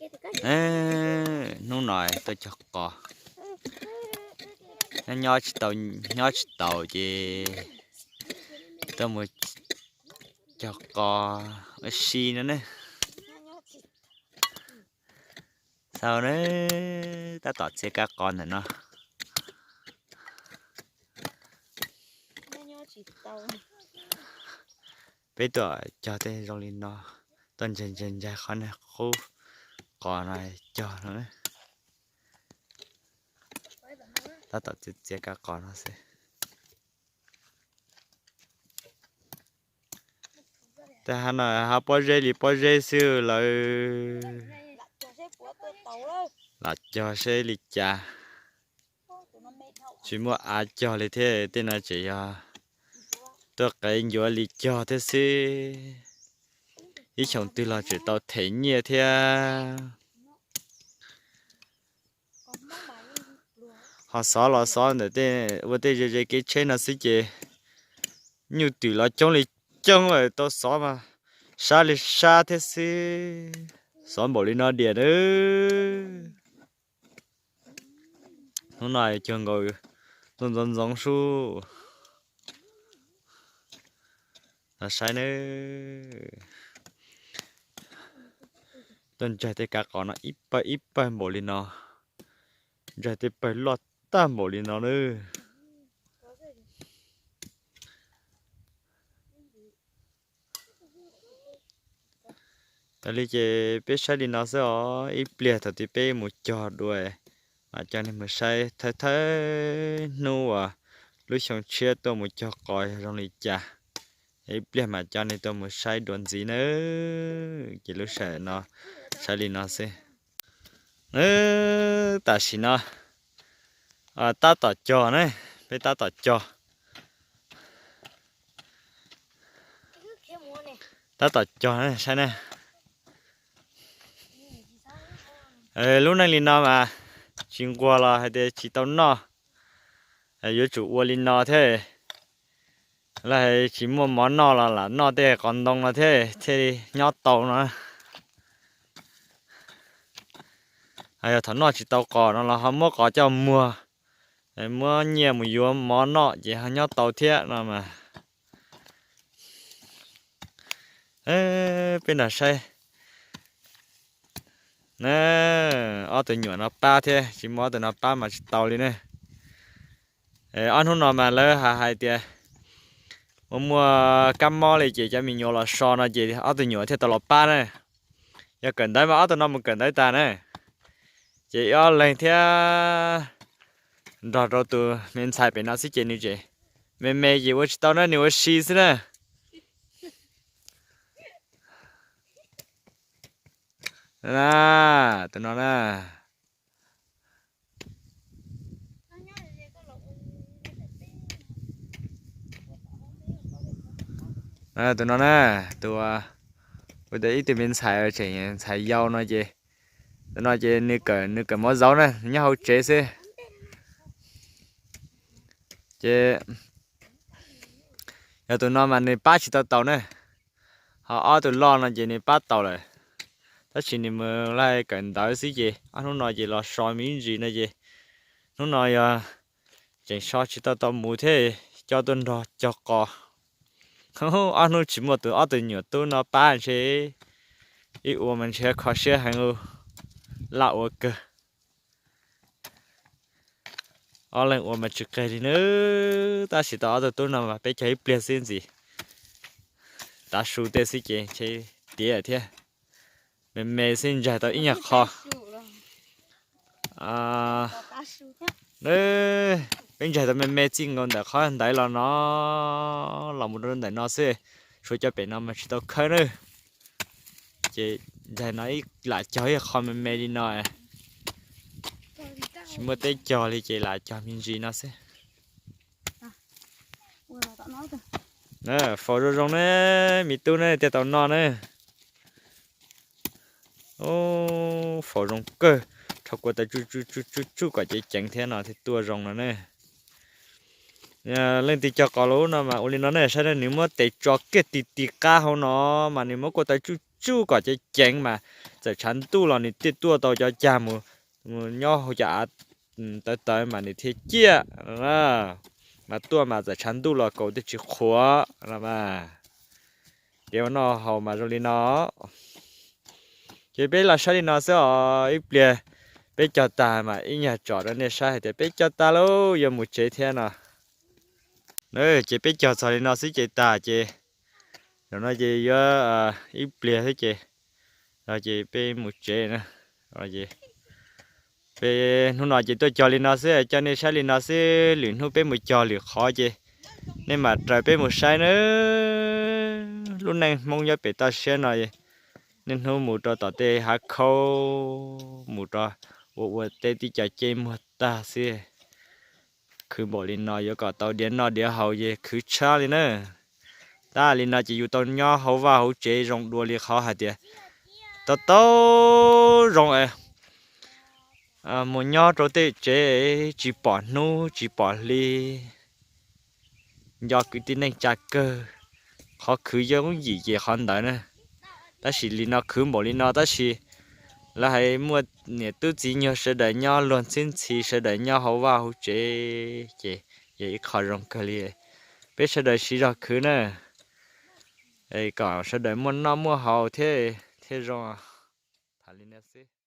Hnub no tuaj cog qos, nyob tsis tau, nyob tsis tau ces tuaj mus cog qos ua si no ne. Xaus na, tab tom txiav kab qos ntawm no. Peb tuaj cog tej zoo li no, tuaj ncaig ncaig ncaig qhov niag qub qos no cog no. Tab tom txiav txiav kab qos no xwb. Tej hav no hav pob zeb li pob zeb xwb lawm. Lam cog seb li cas. Tsis muaj av cog li thiab, tej no tseem yog tuaj qev ncuav li cog thiab xwb. Ib xyoos twg los tseem tau them nyiaj thiab. Ho xov los xov ntawm tej ua tej ze ze kev tsheb no xwb ces nyuj twm los coob li coob lawm, tau xov mas sab li sab thiab xwb. Xov npaum li no diam nawb. Hnub no cuag nkaus tuaj ntxoov ntxoov sub. Los saib nawb. Tuaj ntsaig tej kab qos no ib pawg ib pawg npaum li no. Ntsaig tej pawg loj tag npaum li no nawb. Yog li ces peb saib li no xwb os, ib pliag thaum twg peb mus cog dua mas coj nej mus saib thawj thawj hnub uas lub xyoo tshiab tuaj mus cog qos yog zoo li cas. Ib pliag mas coj nej tuaj mus saib dua ntxiv nawb. Ces lub sij hawm no saib li no xwb. Tam sim no tab tom cog na, peb tab tom cog. Tab tom cog saib na. Lub neej li no mas tsis nquag los hais tias tsis tau noj, yuav tsum ua li no thiab. Lawv hais tsis muaj mov noj los lam noj tej qos ntoo no thiab thiaj li nyob tau no. Yog thaum noj tsis tau qos no los ho muab qos coj muag, muab nyiaj mus yuav mov noj ces ho nyob tau thiab no mas. Peb nrog saib na, ob tug nyuam no pab thiab, tsis muaj ob tug no pab mas tsis tau li ne. Ob hnub no mas lawv hais hais tias muaj muaj kab mob li ces cov me nyuam los so no ces ob tug nyuam thiaj tau los pab na. Yog kawm ntawv mas ob tug no mus kawm ntawv tas na, ces ib ob leeg thiab nrog rau tus me ntxhais pem no xwb ces nws tseem me me ces ua tsis tau na, nws ua si xwb na. Tus no na. Tus no na, tus ua ib tug me ntxhais tseem ntxhais yau no ces, tus no ces nws kawm, nws kawm mov zaub na, nyob hauv tsev xwb. Ces yog tus no mas nws pab tsis tau taus na, ho ob tug loj no ces nws pab taus lawm. Tab sis nws mus laj kawm ntawv xwb ces ob hnub no ces los so me ntsis no ces hnub no yog tseem so tsis tau tau mus thiab coj tuaj nrog cog qos. Ob hnub tsis muaj tus ob tug nyuam tub no pab ntshe ib ua mas ntshe kho siab heev, laj ua kawg. Ob leeg ua mas tsis qeg li nawb, tab sis tau ob tug tub no mas peb cog ib pliag xwb ntxiv, tav su tej xwb ces ntshe tiav thiab. Me me xwb ntsaig tau ib nyuag qho. Peb ntsaig tau me me txij nkaus ntawm qhov ntawd los no, los mus rau ntawm no xwb, tshuav cov pem no mas tsis tau khawb na. Ces ntsaig no ib lam cog ib qho me me li no, tsis muaj teb cog li ces lam cog me ntsis no xwb. Faus zoo zoo ne, me tub ne, thiaj tau noj ne. Faus zoo kawg, rho kua tau tsuj tsuj tsuj tsuj kom ceev ceev thiab no thiaj tuaj zoo no ne. Leej twg cog qos lub no mas ua li no ne, saib nws muab tes tso kiag ti ti qab hauv no mas nws muab kua tau tsuj tsuj kom ceev ceev mas txawm tshav ntuj los nws thiaj tuaj tau cov cag mus, mus nyob hauv cov av tawv tawv mas nws thiaj ciaj. Mas tuaj mas txawm tshav ntuj los kaus thiaj tsis qhuav no mas. Kev ua noj haus mas zoo li no. Ces peb los saib li no xwb os, ib pliag peb cog tag mas ib nyuag tsom rau nej saib hais tias peb cog tag lauj, yuav mus tsev thiab no. Ces peb cog txog li no xwb ces tag ces, zaum no ces yuav ib pliag xwb ces, no ces peb mus tsev na. Peb hnub no ces tuaj cog li no xwb, coj nej saib li no xwb, lwm hnub peb mus cog lwm qhov ces nej mam raws peb mus saib na. Lub neej Hmoob nyob pem toj siab no, niaj hnub mus rau tom tej hav khaub, mus rau ua ua teb tib co ceg muag tag xwb. Khwv npaum li no yuav kom tau diav noj diav haus ces khwv tshaj li na. Tab li no ces yus tau nyob hauv vaj hauv tsev zoo dua li qhov hais tias tau tau zoo es mus nyob rau tej tsev tsis pom hnub tsis pom hli, nco kwv tij neej tsa kawg. Qhov khwv yooj yim ces qhov ntawd na. Tab sis li no khwv npaum li no tab sis lawv hais muaj niam tub txiv nyuag sawv daws nyob luag ntxhwb ntxhi sawv daws nyob hauv vaj hauv tsev ces yog ib qho zoo kawg li. Peb sawv daws siv zog khwv na, kom sawv daws muaj noj muaj haus thiab thiaj zoo. Tham li no xwb.